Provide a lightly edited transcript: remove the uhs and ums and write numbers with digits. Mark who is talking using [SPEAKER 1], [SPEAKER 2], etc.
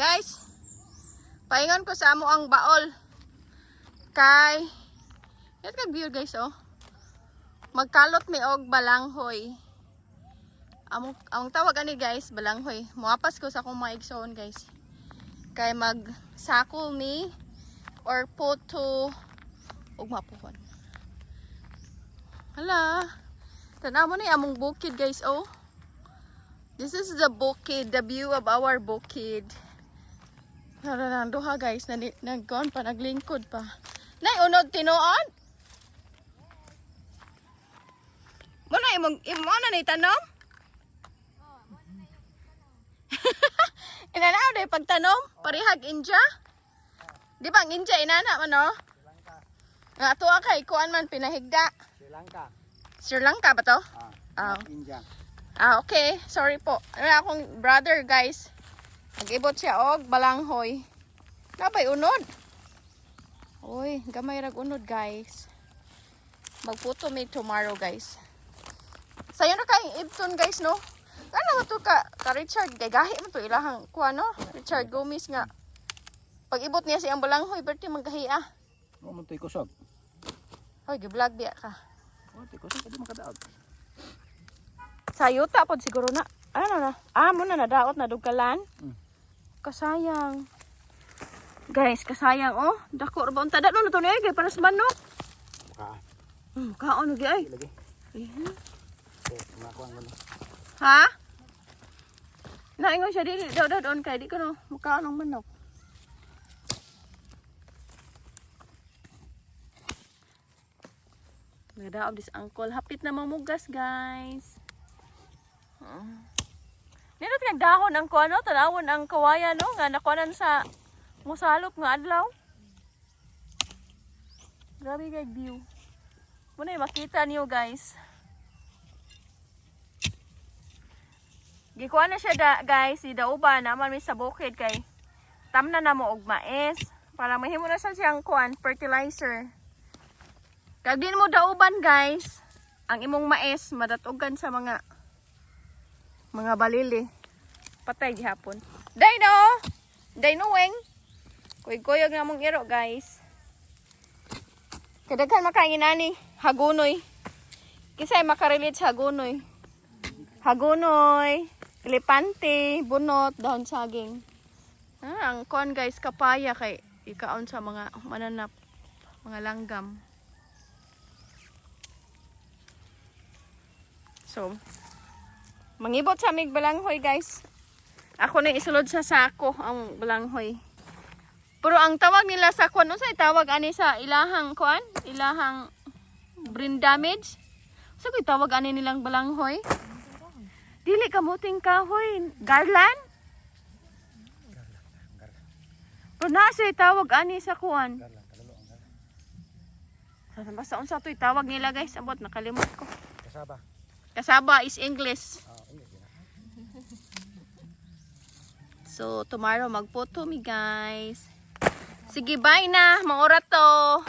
[SPEAKER 1] Guys, paingon ko sa amo ang baol. Kay, yan kag view, guys, oh. Magkalot mi og balanghoy. Among ang tawag ani, guys, balanghoy. Muapas ko sa akong mga igsoon, guys. Kay mag sako mi or puto ug mapuhon. Hala. Tanaw mo na yung among bukid, guys, oh. This is the bukid, the view of our bukid. Tara na, duha, guys, nagkuan pa, naglingkod pa. Nay, unod tinuod? Mo na imong imo na ni tanom? Inana day pagtanom, parihag India. Di ba ang India inana man, no? Nga ato kay kuan man pinahigda.
[SPEAKER 2] Sri Lanka.
[SPEAKER 1] Sri Lanka ba to?
[SPEAKER 2] Ah,
[SPEAKER 1] Ah.
[SPEAKER 2] not India.
[SPEAKER 1] Ah, okay. Sorry po. Ano akong brother, guys. Nag-ibot siya og balanghoy. Nabay unod. Uy, gamay rag unod, guys. Magputo mi tomorrow, guys. Sayo na kay Ibton, guys, no? Ano mo to ka Richard kay gahi mo to ilahang kuha, no? Richard Gomez nga. Pag ibot niya siyang balanghoy, berti maggahi ah.
[SPEAKER 2] Wa man to'y kusog.
[SPEAKER 1] Hoy, gi-vlog biya ka.
[SPEAKER 2] Wa to'y kusog kadi makadaog.
[SPEAKER 1] Sayuta pod siguro na. Ano na? Ah, mo na nadaot na dugalan. Kasayang. Guys, kasayang oh. Dako ra ba unta no to ni kay para sa manok.
[SPEAKER 2] Maka.
[SPEAKER 1] Kaon gi ay.
[SPEAKER 2] Lagi.
[SPEAKER 1] Eh,
[SPEAKER 2] Okay, mga kuan mo.
[SPEAKER 1] Ha? Naingon siya dili daw daw doon kay di ko no mukaon ang manok. Nagdaob this uncle. Hapit na mamugas, guys. Nindot nga dahon ang kuano, tanawon ang kawayan, no, nga nakuanan sa musalop nga adlaw. Grabe kay view. Muna makita niyo, guys. Gikuha na siya da, guys, si dauban naman mi sa bukid kay tamna na mo og mais para mahimo na sa siyang kuan fertilizer. Kag din mo dauban, guys, ang imong mais madatugan sa mga balili. Patay gihapon. Day no. Day no weng. Kuy-kuyog na mong iro, guys. Kadaghan makain ani hagunoy. Kisay makarelate sa hagunoy. Hagunoy, elepante, bunot, dahon saging. Ah, ang kuan, guys, kapaya kay ikaon sa mga mananap, mga langgam. So, mangibot sa amig balanghoy, guys. Ako na isulod sa sako ang balanghoy. Pero ang tawag nila sa kuan, unsay tawag ani sa ilahang kuan? Ilahang brain damage? Sa ko'y tawag ani nilang balanghoy? Dili kamuting kahoy. Garland? Pero naa siya tawag ani sa kuan.
[SPEAKER 2] Garlan, kalalo ang garlan.
[SPEAKER 1] Basta unsa to'y tawag nila, guys. Abot nakalimot ko.
[SPEAKER 2] Kasaba.
[SPEAKER 1] Kasaba is English.
[SPEAKER 2] Ah, English yun, ah.
[SPEAKER 1] So, tomorrow magputo mi, guys. Sige, bye na. Maura to.